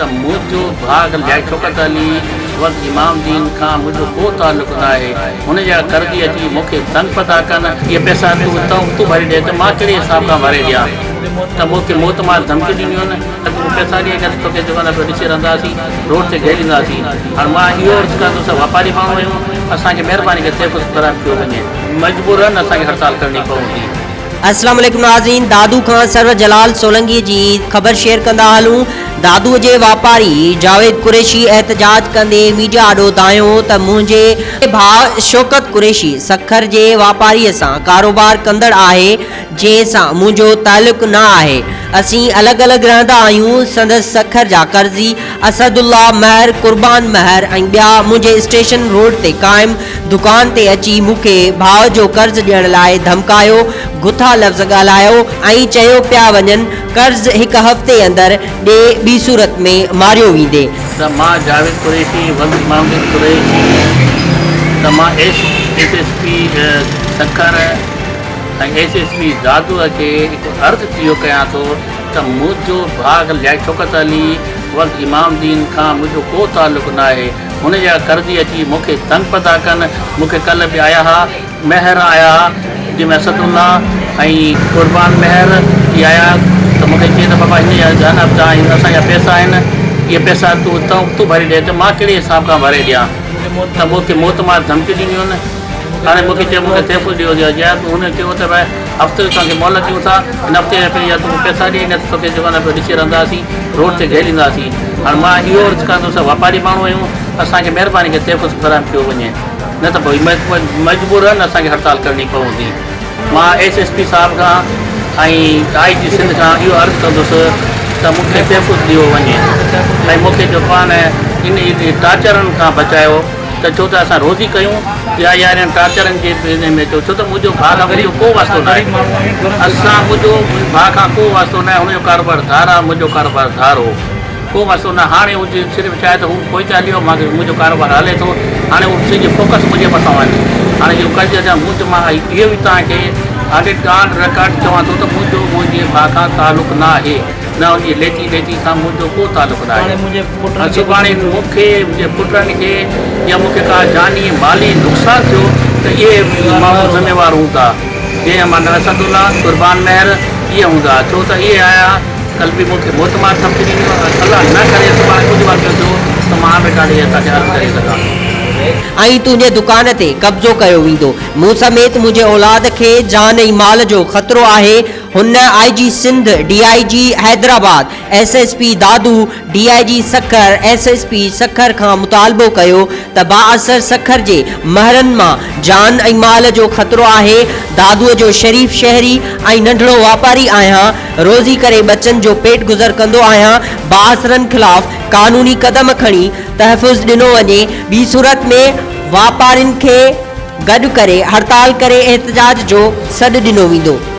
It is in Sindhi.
ته منهنجو ڀاء لياقت شوڪت علي ولد امام الدين کان منهنجو ڪو تعلق ناهي، هن جا قرضي اچي مون کي تنگ پيا ٿا ڪن، اهي پئسا تون تون ڀري ڏي ته مان ڪهڙي حساب کان ڀري ڏيان ته مون کي موت مار ڌمڪيون ڏنيون آهن ته تون پئسا ڏي نه ته توکي دڪان پيو ڏسي رهنداسين، روڊ تي گهيلينداسين. هاڻ مان اهو عرض ڪران ٿو اسان واپاري ماڻهو آهيون، اسان کي مهرباني ڪري تحفظ فراهم ڪيو وڃي، مجبورن اسان کي هڙتال ڪرڻي پوندي. السلام عليڪم ناظرين دادو کان سرور جلال سولنگي جي خبر شيئر ڪندا هلون دادو جي واپاري جاويد قريشي احتجاج ڪندي ميڊيا آڏو دانهيو ته منهنجي ڀاء شوڪت قريشي سکر جي واپاري سان ڪاروبار ڪندڙ آهي جنهن سان منهنجو تعلق نه آهي اسين الڳ الڳ رهندا آهيون سندس سکر جا قرضي اسد الله مهر قربان مهر ۽ ٻيا منهنجي اسٽيشن روڊ تي قائم دڪان تي اچي مون کي ڀاء جو قرض ڏيڻ لاء ڌمڪايو، گٿا لفظ ڳالهايو ۽ چيو پيا وڃن قرض هڪ هفتي اندر ڏي ٻي صورت ۾ ماريو ويندين. ته مان جاويد قريشي ولد امام الدين قريشي ته مان S S P Sukkur ۽ S S P Dadu کي هڪ عرض اهو ڪيان ٿو ته منهنجو ڀاء لياقت شوڪت علي ولد امام الدين کان منهنجو ڪو تعلق ناهي. هن جا قرضي اچي مون کي تنگ پيا ٿا ڪن، مون کي ڪلهه به آيا ها، مهر آيا ها، جنهن ۾ اسد الله ۽ قربان مهر اهي آيا ته مون کي چئي ته بابا هن جا ڌن ابتا ۽ اسان جا پئسا آهن، اهي پئسا تون تون ڀري ڏي ته مان ڪهڙي حساب کان ڀري ڏيان ته مون کي موت مار ڌمڪيون ڏنيون آهن، هاڻي مون کي چيو مون کي تحفظ ڏيو هن چيو ته ڀائي هفتي جو توهان کي مهلت ڏيون ٿا، هن هفتي ۾ پنهنجا تون پئسا ڏي نه ته توکي دڪان پيو ڏسي رهنداسين، روڊ تي گهيلينداسين. هاڻ مان اهو عرض ڪران ٿو اسان واپاري ماڻهو آهيون، اسان کي مهرباني ڪري تحفظ فراهم ڪيو وڃي نه ته پوء مجبورن اسان کي هڙتال ڪرڻي پوندي. مان ايس ايس پي صاحب کان ۽ آء جي سنڌ کان اهو عرض ڪندس ته مون کي تحفظ ڏيو وڃي ۽ مون کي جيڪو آهي نه ان ٽارچرن کان بچايو. ته ڇو ته اسان روزي ڪيون يا يا انهن ٽارچرن جي ان ۾ اچو ڇو ته منهنجو ڀاء کان منهنجو ڪو واسطو ناهي اسان منهنجو ڀاء کان ڪو واسطو ناهي هن جو ڪاروبار ڌار آهي منهنجو ڪاروبار ڌار هو ڪو واسطو نه هاڻي هو صرف چاهي ته هو پوئتي هلي ويو مان منهنجو ڪاروبار هلي ٿو هاڻي هو سڄي فوڪس منهنجي مٿان آهن هاڻي جيڪو قرض اچان منهنجو مان اهو به توهان کي آڊٽ آن رڪارڊ چوان ٿو ته منهنجو منهنجي ڀاء کان تعلق ناهي نه ان جي ليتي ڏيتي سان منهنجو ڪو تعلق ناهي ۽ سڀاڻي مون کي، منهنجي پٽن کي يا مون کي ڪا جاني مالي نقصان ٿيو ته اهي ماڻهو ذميوار هوندا، جنهن مان اسد الله، قربان مهر اهي هوندا، ڇو ته اهي آيا ڪلهه به مون کي موتمار ڌمڪي ڏني ۽ الله نه ڪري سڀاڻي ڪجهه واقعو ٿيو ته مان آن رڪارڊ اهي توهان کي عرض ڪري سگهان ٿو. ۽ تنهنجي دڪان تي قبضو ڪيو ويندو. مون سميت منهنجي اولاد کي جان ۽ مال جو خطرو آهي. هن I G Sindh, D I G Hyderabad, S S P Dadu, D I G Sukkur, S S P Sukkur کان مطالبو ڪيو ته بااثر سکر جي مهرن مان جان ۽ مال جو خطرو آهي، دادو جو شريف شهري ۽ ننڍڙو واپاري آهيان، روزي ڪري ٻچن جو پيٽ گذر ڪندو آهيان، بااثرن خلاف قانوني قدم کڻي تحفظ ڏنو وڃي، ٻي صورت ۾ واپارين کي گڏ ڪري هڙتال ڪري احتجاج جو سڏ ڏنو ويندو.